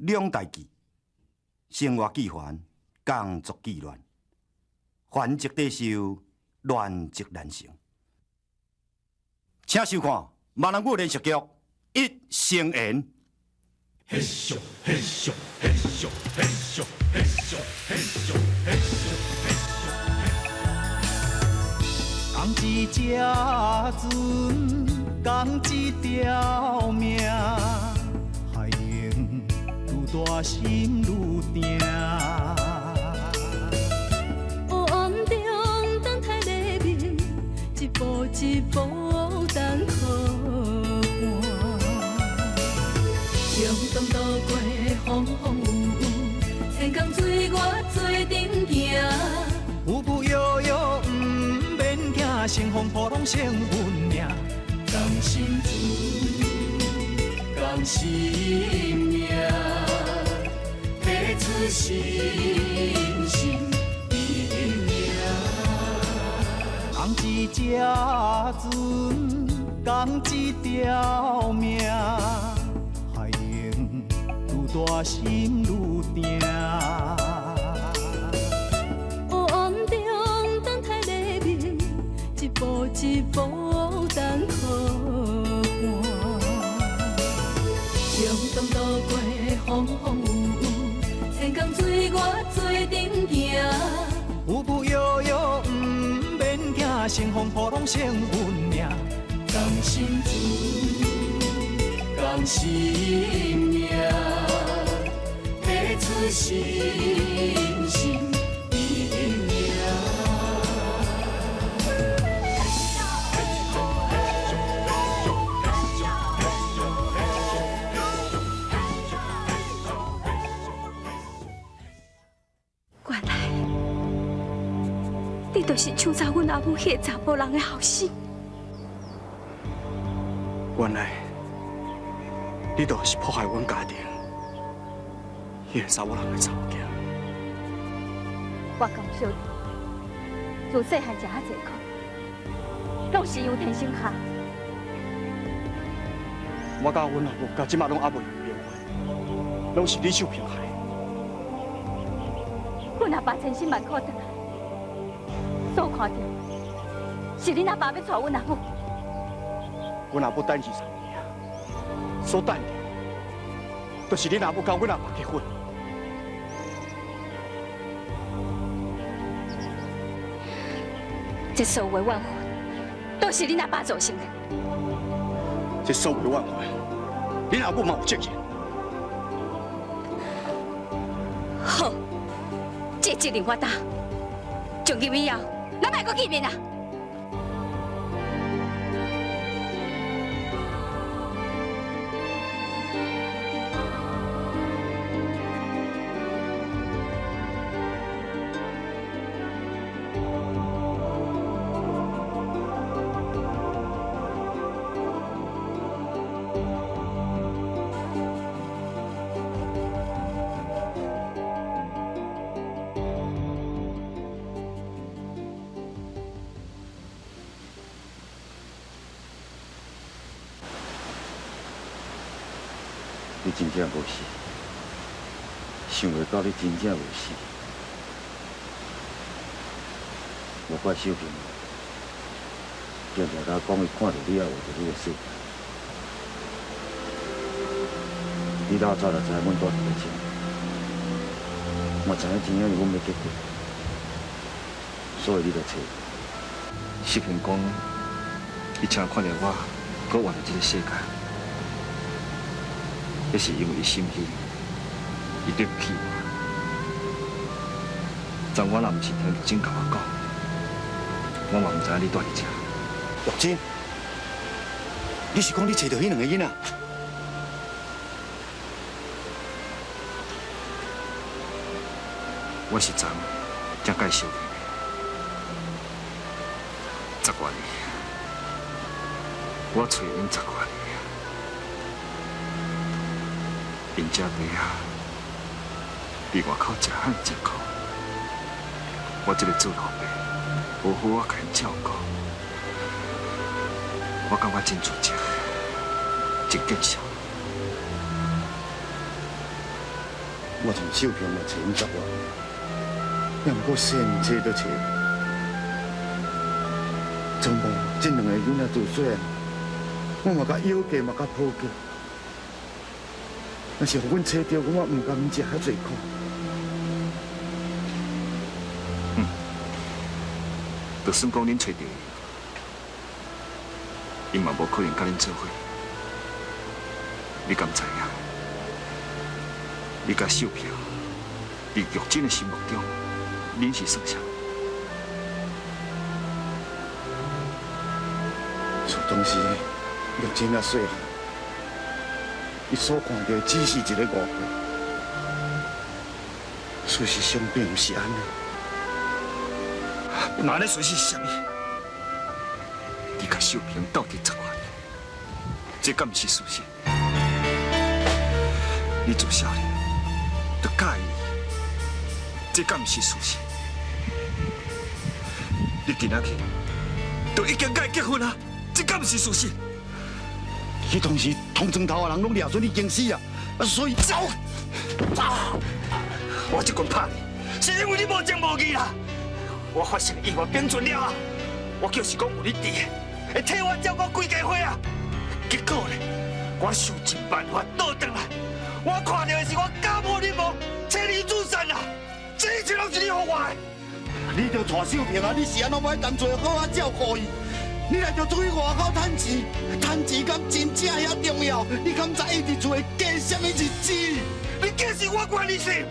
兩代志，生活既繁，工作既亂，繁則得受，亂則難成。請收看馬來語連續劇《一生緣》。嘿咻嘿咻嘿咻嘿咻嘿咻嘿咻嘿咻。仝一隻船，仝一條命，海浪愈大心愈定。黑暗中等待黎明，一步一步等予伴。共同渡过风风雨雨，千江水我做阵行。浮浮摇摇毋免惊，乘风破浪胜运命。仝心船，仝心命，彼此心心拼。仝一隻船，仝一條命，海浪愈大心愈定。黑暗中等待黎明，一步一步等予伴。共同渡过风风雨雨，千江水我做阵行。浮浮摇摇毋免惊，乘风破浪胜运命。仝心船，仝心命，彼此心心拼。原來你就是搶走阮阿母彼个查埔人的後生。原來你就是破壞阮家庭彼个查某人的查某囝。我講小弟，自細漢食遐濟苦，攏是因為天生下。我佮阮阿母到這馬攏猶未有離婚，攏是你秀萍害的。阮阿爸千辛萬苦轉來，所看著是恁阿爸欲娶阮阿母。阮阿母等20年啊，所等的，就是恁阿母佮阮阿爸結婚。這所有的怨恨，都是恁阿爸造成的。這所有的怨恨，恁阿母嘛有責任。好，這責任我擔。從今以後，咱莫閣見面啊！你真正無死，想袂到你真正無死。無怪秀萍，定定共我講，伊看著你也活佇彼个世界。你老早就知影阮住佇咧這，嘛知影真正是阮欲結婚，所以你來揣。秀萍講，伊親看著我，閣活佇這个世界。彼是因為伊心虛，伊對不起我。昨我若毋是聽玉珍共我講，我嘛毋知影你住佇這。玉珍，你是講你揣著彼兩个囡仔？我是昨才介紹你的，10外年，我揣𪜶10外年。𪜶这弟仔佇外口食漢真苦，我這個做老爸，無好好共𪜶照顧，我感覺真自責，真見笑。我从秀萍嘛揣因十外，也毋过先揣都揣无。从无这两个囡仔自细汉，我嘛共摇过，嘛共抱过。若是予阮揣著，我嘛毋甘吃遐济苦。嗯，就算讲恁揣著伊，𪜶嘛无可能佮恁做伙。你敢知影？你佮秀萍伫玉珍的心目中，恁是算啥？自当时玉珍仔细汉，伊所看著的只是一个误会。事实上并毋是按呢。那呢事实是啥物？你佮秀萍斗阵10外年，这敢毋是事实？你自少年就佮意伊，这敢毋是事实？你今仔日就已经佮伊结婚啊，这敢毋是事实？彼当时通庄头的人拢掠准已经死啊，所以走走！我这棍拍你，是因为你无情无义啦！我发生意外变准了啊！我就是讲有你伫，会替我照顾规家伙啊！结果呢，我想尽办法倒转来，我看著的是我家破人亡、妻离子散啊！这一切拢是你予我的。你著娶秀萍啊！你是按怎欲当做好仔照顾伊？你若著出去外口趁钱，趁钱敢真正遐重要？你敢知伊伫厝会过啥物日子？你计是我管你是？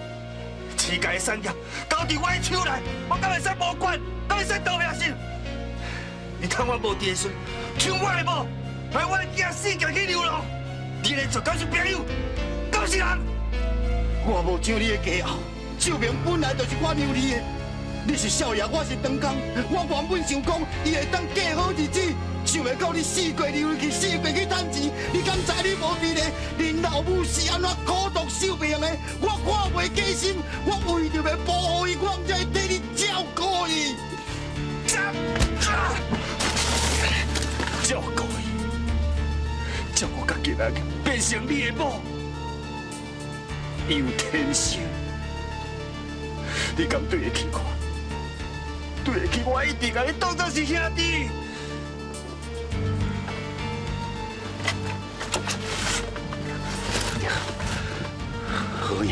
世界的产业交伫我的手内，我敢会使无管？敢会使逃避心？你趁我无伫的时阵，抢我的某，害我的囝死行去流浪。你咧做敢是朋友？敢是人？我无抢你的家后，秀萍本来就是我娘你的。你是少爷，我是长工。我原本想讲，伊会当过好日子，想袂到你四过流去，四过去趁钱。你敢知你无伫咧？恁老母是按怎苦毒秀萍的？我看袂过心，我为著欲保护伊，我才会替你照顾伊。照顾伊，照顾到今仔日变成你的某，伊有天性，你敢对得起我？对得起我一直共你当作是兄弟。好兄弟，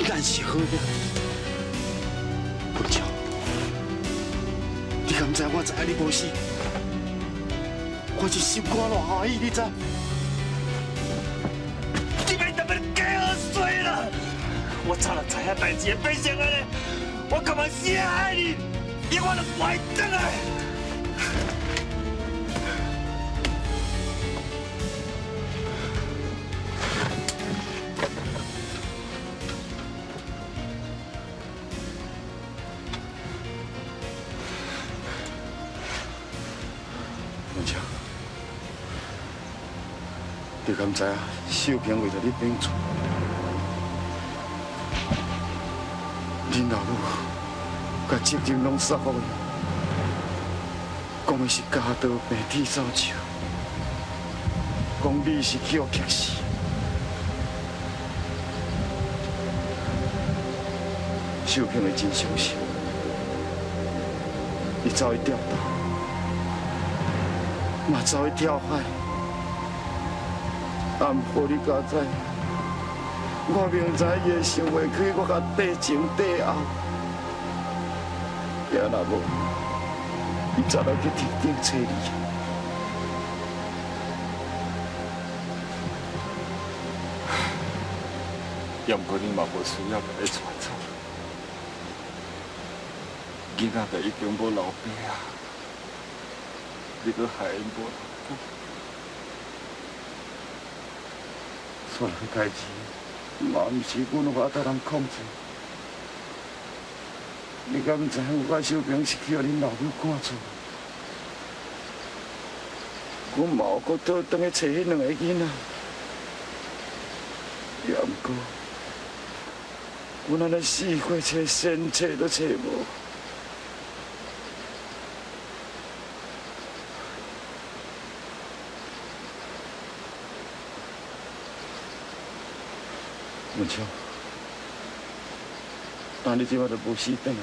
咱是好兄弟。文超，你敢知我知影你无死？我是心肝偌欢喜，你知？你免特别假好衰啦！我早就知影代志会变成按呢，我甘愿死爱你，永远都不会转来。文超，你敢知影秀萍为著你变厝，恁老母共责任拢撒予伊，讲伊是家道病铁扫帚，讲你是去予克死。秀萍会真伤心，伊走去吊打，嘛走去跳海。啊，毋过你敢知？我明知伊会想袂开，我共缀前缀后，也若无，伊早就去天顶揣你。也毋过你嘛无需要共伊带走，囡仔就已经无老爸啊，你阁害𪜶无老母。煞人代志，嘛毋是阮有法度通控制。你敢毋知影我秀萍是去予恁老母赶出？阮嘛有阁倒转去揣彼两个囡仔，也毋过，阮按呢四过揣，先揣都揣无。文昌，但你这摆就无死转来，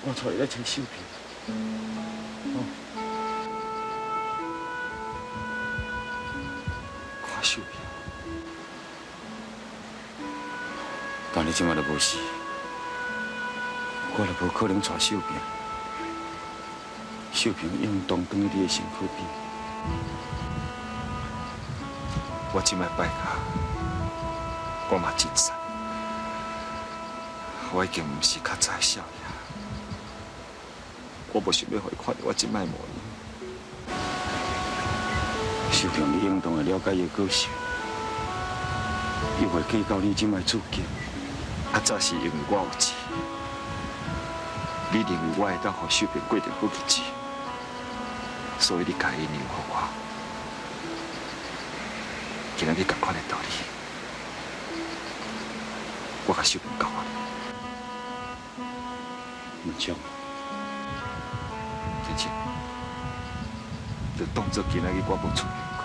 我带你来揣秀萍。哦，看秀萍。但你这摆就无死，我就无可能带秀萍。秀萍应当转去你的身躯边。我这摆败家，我嘛真惨。我已经毋是较早的少爷，我无想欲予伊看著我这摆模样。秀萍，你应当会了解伊的个性，伊袂计较你这摆处境。较早是因为我有钱，你认为我会当予秀萍过著好日子，所以你共伊让予我。今仔日仝款的道理，我共秀萍交还。文昌，天成，就当作今仔日我无出现过，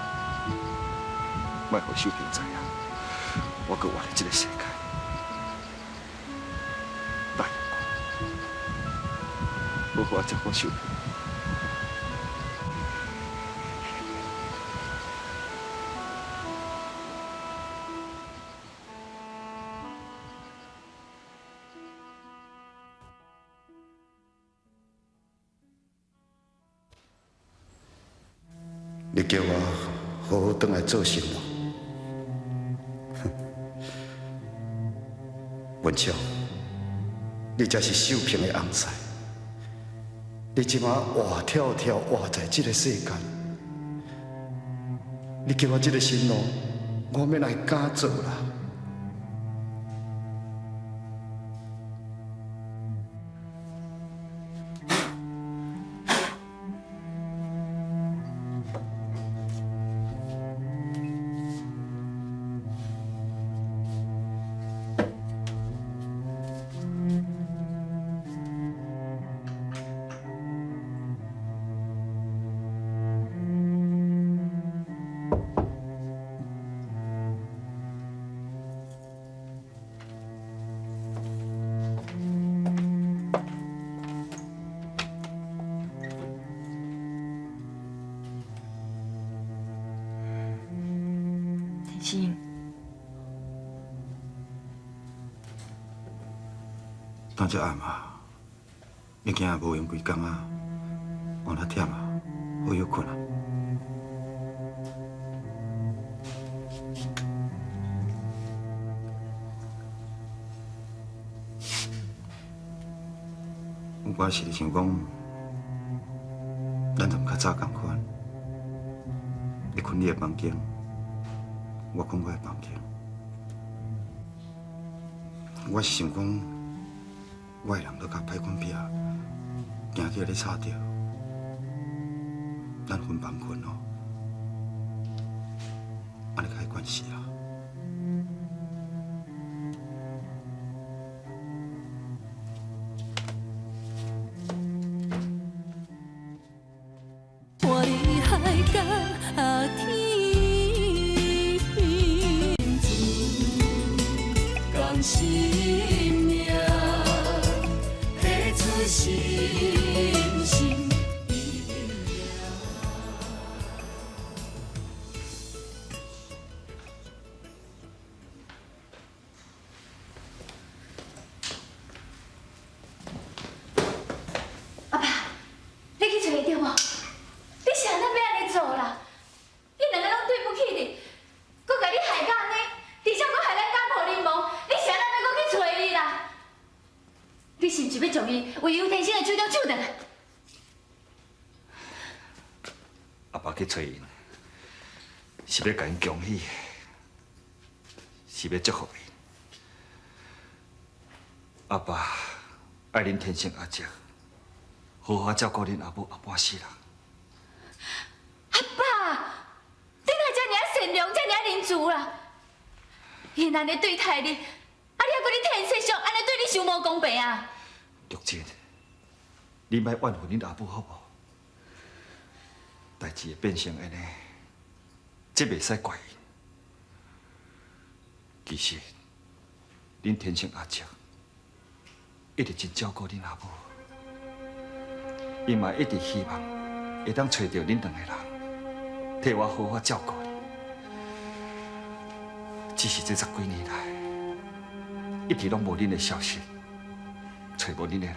莫予秀萍知影，我阁活伫这个世界。答应我，好好照顾秀萍。你叫我好好转来做新郎，文昌，你才是秀萍的翁婿，你这马活跳跳活在这个世间，你叫我这个新郎，我欲来敢做啦？等这暗啊，物件也无用规工啊，我若忝啊，好歇睏啊。我是想讲，咱就较早仝款，你睏你的房间，我睏我的房间。我是想讲，我的人都较歹看壁，惊去予你吵著，咱分房睏哦，按呢较关系啦。阿爸，你去揣伊对无？你是按怎欲按呢做啦？你两个拢对不起你，阁共你害到按呢，而且阁害咱家破人亡，你是按怎欲阁去揣伊啦？你是毋是欲将伊为游天生的手中抢转来？阿爸去揣𪜶，是欲共𪜶恭喜，是欲祝福𪜶。阿爸爱恁天生阿叔，好好照顾恁阿母后半世人。阿爸，你哪遮尔仔善良，遮尔仔仁慈啦？𪜶按呢对待你，啊你犹阁咧天色上，按呢对你伤无公平啊！玉珍，你莫怨恨恁阿母好无？代志会变成按呢，这袂使怪𪜶。其实，恁天成阿叔一直真照顾恁阿母，伊嘛一直希望会当揣著恁两个人，替我好好照顾你。只是这十几年来，一直拢无恁的消息，揣无恁的人。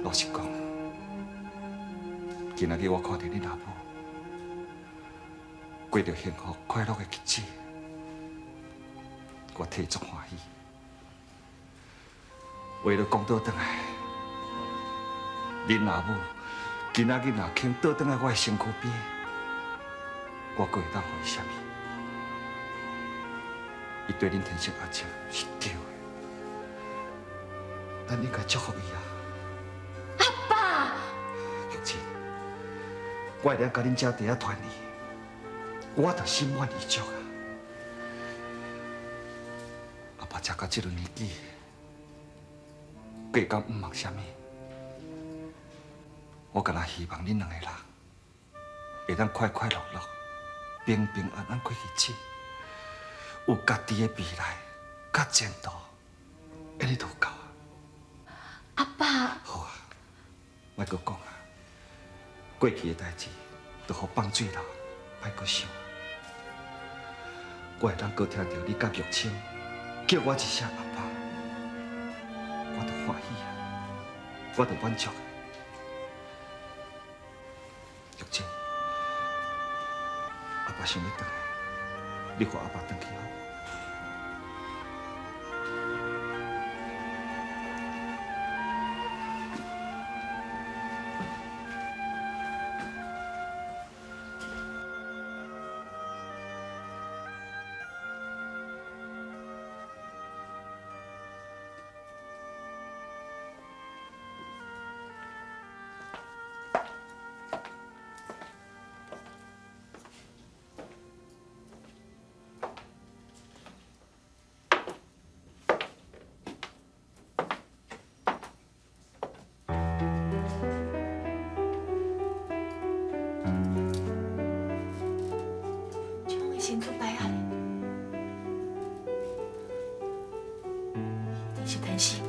老实讲，今仔日我看著恁阿母过著幸福快乐的日子，我替足欢喜。话都讲倒转来，恁阿母今仔日若肯倒转来我的身躯边，我阁会当予伊啥物？伊对恁天成阿叔是对的，咱应该祝福伊啊！阿爸，玉珍，我会当佮恁姐伫遐团圆，我就心满意足啊！阿爸才到这个年纪，计较毋望啥物，我干焦希望恁两个人会当快快乐乐、平平安安过日子，有家己的未来、佮前途，按呢就够啊！阿爸，好啊，莫阁讲啊，过去的代志就予放水流，莫阁想。我会当阁听著你佮玉清叫我一声阿爸，我就欢喜啊，我就满足。玉清，阿爸想欲转来，你予阿爸转去好无？神主牌仔咧，一定是天生。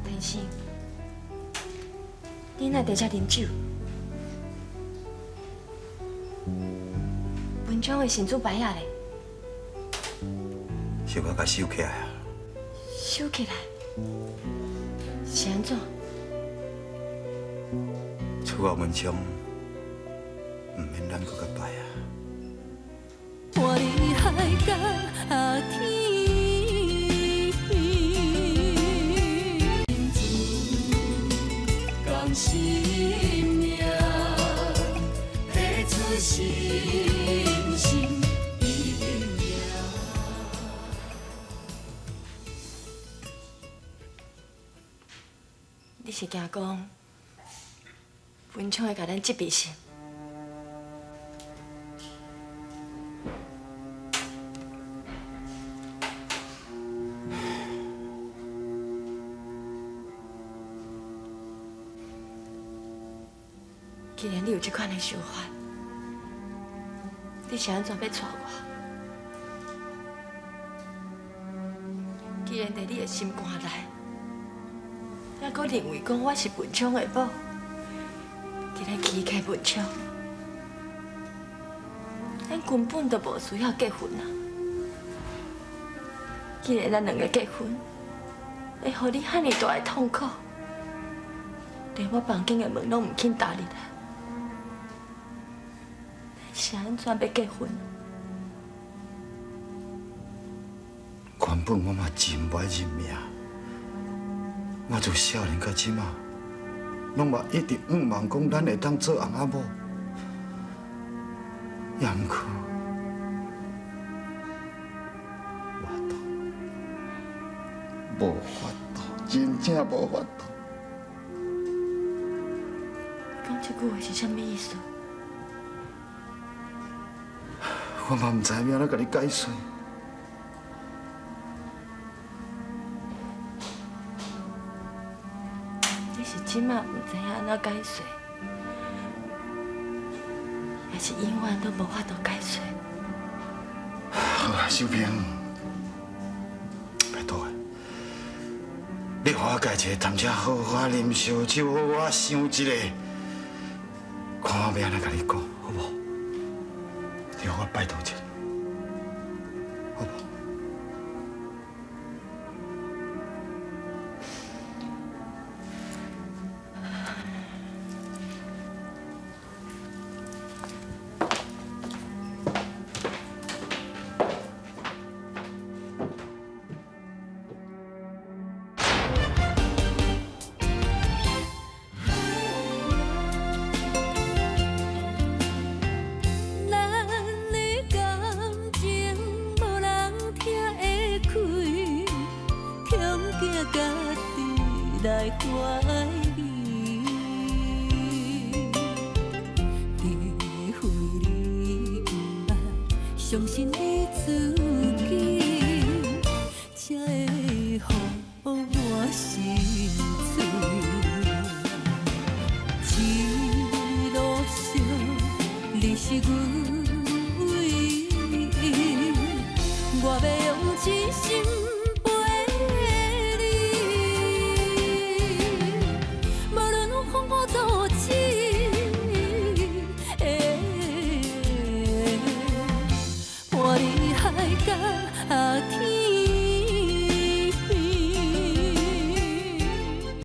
天生，你哪伫遮啉酒？文昌的神主牌仔咧，小可共收起来啊！收起来，是按怎？厝后门窗，毋免咱阁共拜啊！看你海角天，共心命，提出信心。你是惊讲文昌会共咱这笔是？既然你有这款的想法，你是按怎欲娶我？既然伫你的心肝内，犹阁认为讲我是文昌的某，伫咧欺骗文昌，咱根本就无需要结婚啊！既然咱两个结婚，会予你遐尔大的痛苦，连我房间的门拢毋肯踏入来，咱是按怎欲结婚？原本我嘛真无爱认命。我自少年到这马，拢嘛一直向望讲咱会当做翁仔某，也毋过，无法度，无法度，真正无法度。讲这句话是啥物意思？我嘛毋知影欲按怎共你解释。你是这马毋知影按怎解释，抑是永远都无法度解释？好啊，秀萍，拜托的，你予我共一个淡薄好好啉烧酒，好好想一下，看我欲按怎共你讲，好无？你予我拜托一下。好无？咱的感情无人听会开，恐惊家己来怀疑。除非你毋捌相信你自己，才会予我心醉。一